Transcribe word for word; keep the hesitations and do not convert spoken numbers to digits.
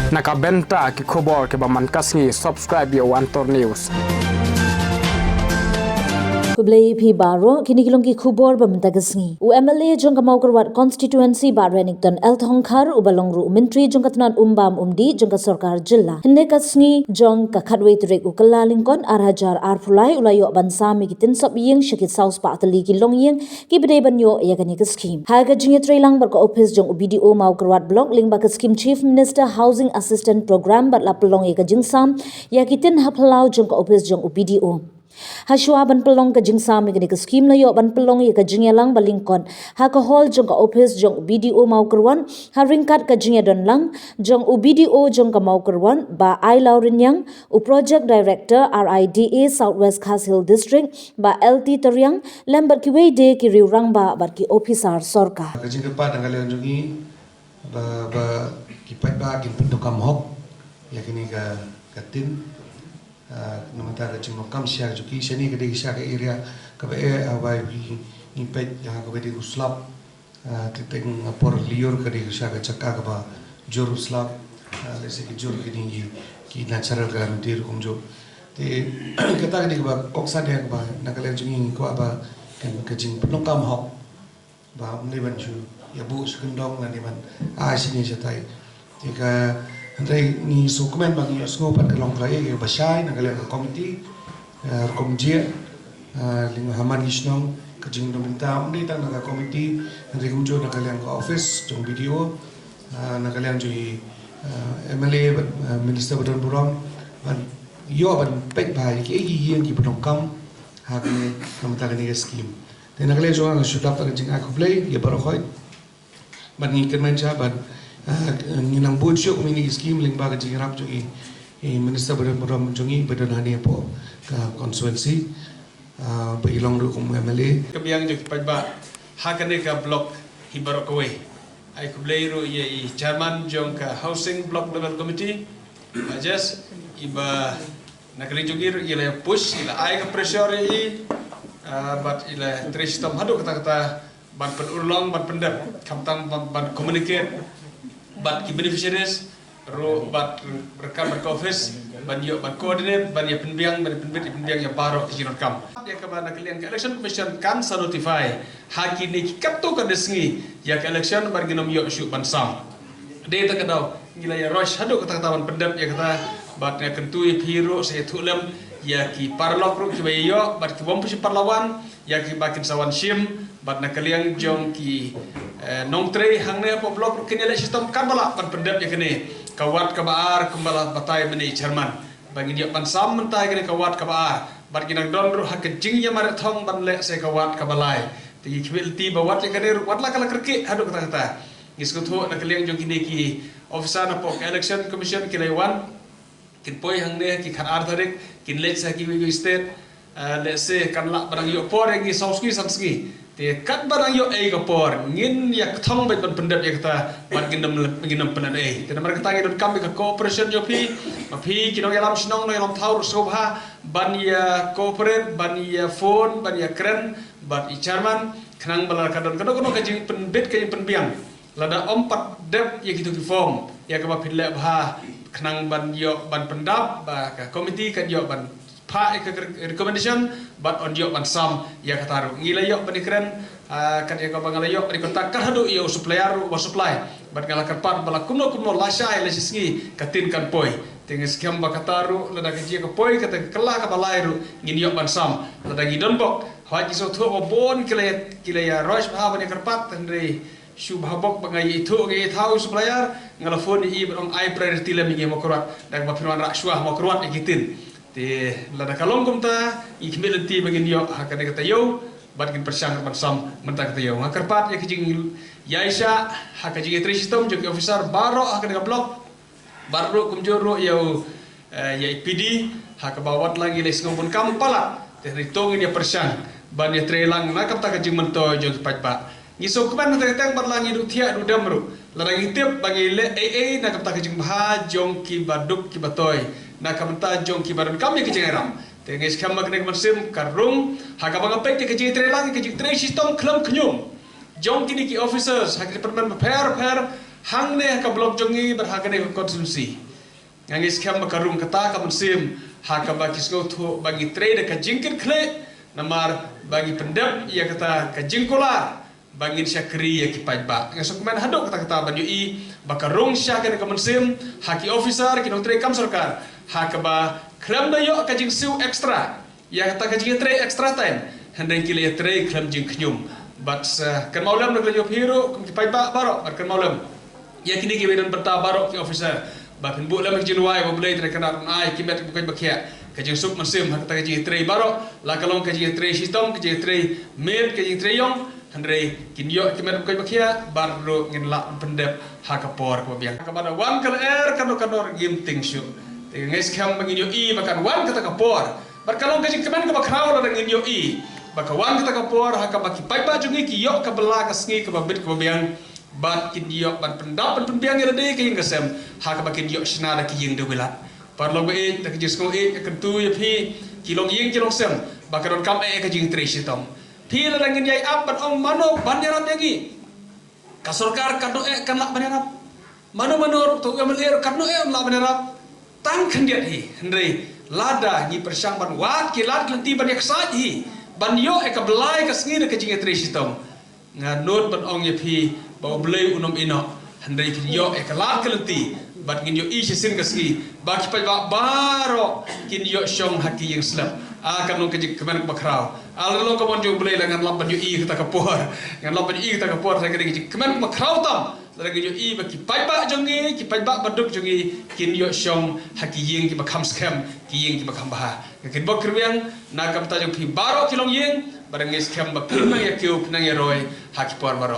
Na ka bynta ki khubor kiba man ka sngi, subscribe ïa u Antor News. Khublei phi baroh, kine ki long ki khubor ba mynta ka sngi. U M L A jong ka Mawkyrwat constituency, Bah Renikton L Thongkhar, uba long ruh u Myntri jong ka tnat um bam um dih jong ka sorkar jylla, hynne ka sngi jong ka khatwei tarik u Kyllalyngkot ar hajar arphew lai, u la ïoh ban sam ïa ki tynsop ïing sha ki saw spah tylli ki longïing kiba dei ban ïoh ïa kane ka skim. Ha ka jingïatreilang bad ka ophis jong u B D O Mawkyrwat Block lyngba ka skim Chief Minister Housing Assistance Programme, bad la pynlong ïa ka jingsam ïa ki tin ha phyllaw jong ka ophis jong u B D O. Hashwa ban pynlong ka jingsam ïa kane ka skim, la ïoh ban pynlong ïa ka jingïalang ba lyngkot ha ka hall jong ka ophis jong u B D O Mawkyrwat, ha ryngkat ka jingïadonlang jong u B D O jong ka Mawkyrwat, Bah Ailawrynïang, u Project Director R I D A South West Khasi Hills District, Bah L T Tariang, lem bad kiwei de ki riew rangbah bad ki ophisar sorkar. Ka jingkyrpad na ka liang jong ngi ba, ba ki paidbah kin pyndonkam hok ïa kine ka, ka tin. Ah, namar ka jingdonkam sha jong ki, shane ka dei sha ka area kaba eh, ah, wei ngi peit ïa kaba dei u slap. Ah, te teng, ah, por lyiur ka dei sha ka jaka kaba jur u slap. Ah, lehse ki jur kine ki, ki natural calamity ruh kumjuh. Te kata ka dei kaba kongsan ïa kaba na ka liang jong ngi ngi kwah ba ka, ka jingpyndonkam hok ba ym dei ban shu ïa buh shu kyndong lane ban ai shane shatai. Te ka hynrei ngi sngewkmen ba ngi ïohsngew pat ka long ka ïa kaba shai na ka liang ka komiti, eh, rukom jia, eh, lyngba ha man ki shnong, ka jingdon bynta ym dei tang na ka komiti, hynrei kumjuh na ka liang ka office jong B D O, eh, na ka liang jong i, eh, M L A bad, eh, minister ba don burom ban ïoh ban peit bha ïa kiei ki ïing kiba donkam ha kane, na ka bynta kane ka skim. Te na ka liang jong nga nga shu dap da ka jingai khublei ïa baroh khoit. Bad ngi kyrmen sha bad, ah, ngi nang bun shuh kumne ki skim lyngba ka jingïarap jong i, i minister ba don burom jong ngi ba don hangne hapoh ka constituency, ah, ba i long ruh kum M L A. Ka biang jong ki paidbah ha kane ka block hi baroh kawei. Ai khublei ruh ïa i chairman jong ka Housing Block Level Committee, Bah Jes, iba na ka liang jong i ruh i la push, i la ai ka pressure ïa i, ah, bad i la trei shitom haduh katta katta ban pynurlong, ban pyndep, khamtam ban, ban communicate bad ki beneficiaries ruh bad ryngkat bad ka office ban ïoh ban coordinate, ban ïa pynbiang, ban ïa pynbit, ïa pynbiang ïa baroh ki jingdonkam. Ïa kaba na ka liang ka Election Commission kan sa notify ha kine ki katto katne sngi ïa ka election bad ngin ym ïoh shuh ban sam. Dei ta ka daw ngi la ïa rush haduh katta katta ban pyndep ïa kata, bad nga kyntu ïa phi ruh sa ïathuh lem ïa ki paralok ruh kiba ïa ïoh bad ki bym pu shim pat la wan, ïa kiba kin sa wan shim, bad na ka liang jong ki, eh, nongtrei hangne hapoh block ruh kin ïaleh shitom katba lah ban pyndep ïa kane ka ward kaba ar kumba la batai mynne i chairman. Ba ngin ïoh ban sam mynta ïa kane ka ward kaba ar, bad ngin nang don ruh ha ka jingïamareh thong ban leh sa ïa ka ward kaba lai. Te ngi khmih lynti ba wat ïa kane ruh wat la ka la kyrkieh haduh katta katta. Ngi sngewthuh na ka liang jong kine ki officer napoh ka Election Commission ki la ïa wan, kin poi hangne ki khat ar tarik, kin leit sa kiwei kiwei state. Ah, lehse kan lah ba nang ïoh por ïa ngi saw sngi san sngi. Te katba nang ïoh ei ka por ngin ïa kthong beit ban pyndep ïa kata, bad ngin ym, ngin ym pynlehnohei. Te namar kata ngi donkam ïa ka cooperation jong phi. Ma phi ki nongïalam shnong, nongïalam thaw ruh sngewbha ban ïa cooperate, ban ïa phone, ban ïa kren bad i chairman, khnang ba lada ka don kano kano ka jingpynbit ka jingpynbiang, lada ym pat dep ïa kito ki form ïa kaba phi leh bha, khnang ban ïoh ban pyndap, ba ka komiti kan ïoh ban phah ïa ka recommendation bad yn ïoh ban sam ïa kata ruh. Ngi la ïoh ban ïakren, ah, kat ïa kaba nga la ïoh ban ïakontak kat haduh ïa u supplier ruh uba supply. Bad nga la kyrpad ba la kumno kumno, lashai lashisngi ka tin kan poi. Te ngi skhem ba kata ruh, lada ka jia ka poi kata ka kylla kaba lai ruh ngin ïoh ban sam. Lada ngi don bok, hooid ngi sngewthuh ba bun ki la, ki la ïa rush bha ban ïakyrpad, hynrei shu bha bok ba nga ïathuh, nga ïathuh ïa u supplier, nga la phone ïa i ban ong ai priority lem ïa ngi ha Mawkyrwat, da kaba phin wanrah shuwa ha Mawkyrwat ïa ki tin. Te lada ka long kumta, ngi khmih lynti ba ngin ïoh ha kane ka taïew bad ngin pyrshang ban sam mynta ka taïew. Nga kyrpad ïa ka jingïaishah ha ka jingïatrei shitom jong ki officer baroh ha kane ka block, bad ruh kumjuh ruh ïa u, eh, ïa i P D, ha kaba wat la ngi la sngewbun kam palat, te hynrei to ngin ïa pyrshang ban ïatrei lang na ka bynta ka jingmyntoi jong ki paidbah. Ngi sngewkmen hangta ka teng bad la ngi duh thiah duh dem ruh, lada ngi tip ba ngi leh ei ei na ka bynta ka jingbha jong kiba duk kiba toi, na ka bynta jong kiba donkam ïa ka jingïarap. Te ngi skhem ba kane ka mynsiem ka rung ha kaba nga peit ïa ka jingïatrei lang, ïa ka jingtrei shitom khlem khñium jong kine ki officers ha ki department bapher bapher hangne ha ka block jong ngi bad ha kane ka constituency. Nga ngeit skhem ba ka rung kata ka mynsiem ha kaba ki sngewthuh ba ngi trei da ka jingkitkhlieh, namar ba ngi pyndep ïa kata ka jingkular ba ngin shakri ïa ki paidbah. Nga sngewkmen haduh katta katta ban ïohi ba ka rung sha kane ka mynsiem ha ki officer, ki nongtrei kam sorkar, ha kaba khlem da ïoh ka jingsiew extra ïa kata ka jingtrei extra time, hynrei ki la ïatrei khlem jingkhñium. Bad sa kynmaw lem na ka la ïoh phi ruh kum ki paidbah baroh, bad kynmaw lem ïa kine kiba don bynta baroh ki officer, ba phin buh lem ka jingrwai ba U Blei te na ka nar un ai ki met ba koit ba khiah, ka jingsuk mynsiem ha kata ka jingtrei baroh, la ka long ka jingtrei shitom, ka jingtrei miet, ka jingtrei ïong, hynrei kin ïoh ki met ba koit ba khiah, bad ruh ngin lah pyndep ha ka por kaba biang. Kaba da wan ka lyer, ka nor ka nor ngim tieng shuh. Te nga ngeit skhem ba ngin ïohi ba kan wan kata ka por. Bad ka long ka jingkmen kaba khraw lada ngin ïohi ba ka wan kata ka por ha kaba ki paidbah jong ngi ki ïoh ka bylla ka sngi kaba bit kaba biang, bad kin ïoh ban pyndap ban pynbiang ïa lade ka ïing ka sem ha kaba kin ïoh shna da ki ïing da ki lad. Paralok ba ïeit, da ka jingsngew ïeit nga kyntu ïa phi ki longïing ki longsem ba ka donkam eh ka jingtrei shitom. Phi, lada ngin ïai ap ban ong mano ban ïarap ïa ngi, ka sorkar katno eh kan lah ban ïarap. Mano mano ruh, to u MLA ruh katno eh un lah ban ïarap. Tang khyndiat hi, hynrei lada ngi pyrshang ban wad ki lad ki lynti ban ïaksaid hi ban ïoh ïa ka bylla ka sngi da ka jingïatrei shitom, nga nud ban ong ïa phi ba U Blei un ym ïehnoh, hynrei phin ïoh ïa ka lad ka lynti. Bad ngin ïohi shisien ka sngi ba ki paidbah baroh kin ïoh shong ha ki ïing slem. A, kan long ka jingkmen kaba khraw. A, la long ka mon jong U Blei la ngan lap ban ïohi kata ka por. Ngan lap ban ïohi kata ka por, sa ka dei ka jingkmen kaba khraw tam lada ngin ïohi ba ki paidbah jong ngi, ki paidbah baduk jong ngi kin ïoh shong ha ki ïing kiba kham skhem, ki ïing kiba kham bha. Nga kyrpad kyrwiang na ka bynta jong phi baroh ki longïing, bad nga ngeit skhem ba phin nang ïakiew, phin nang ïaroi ha ki por baroh.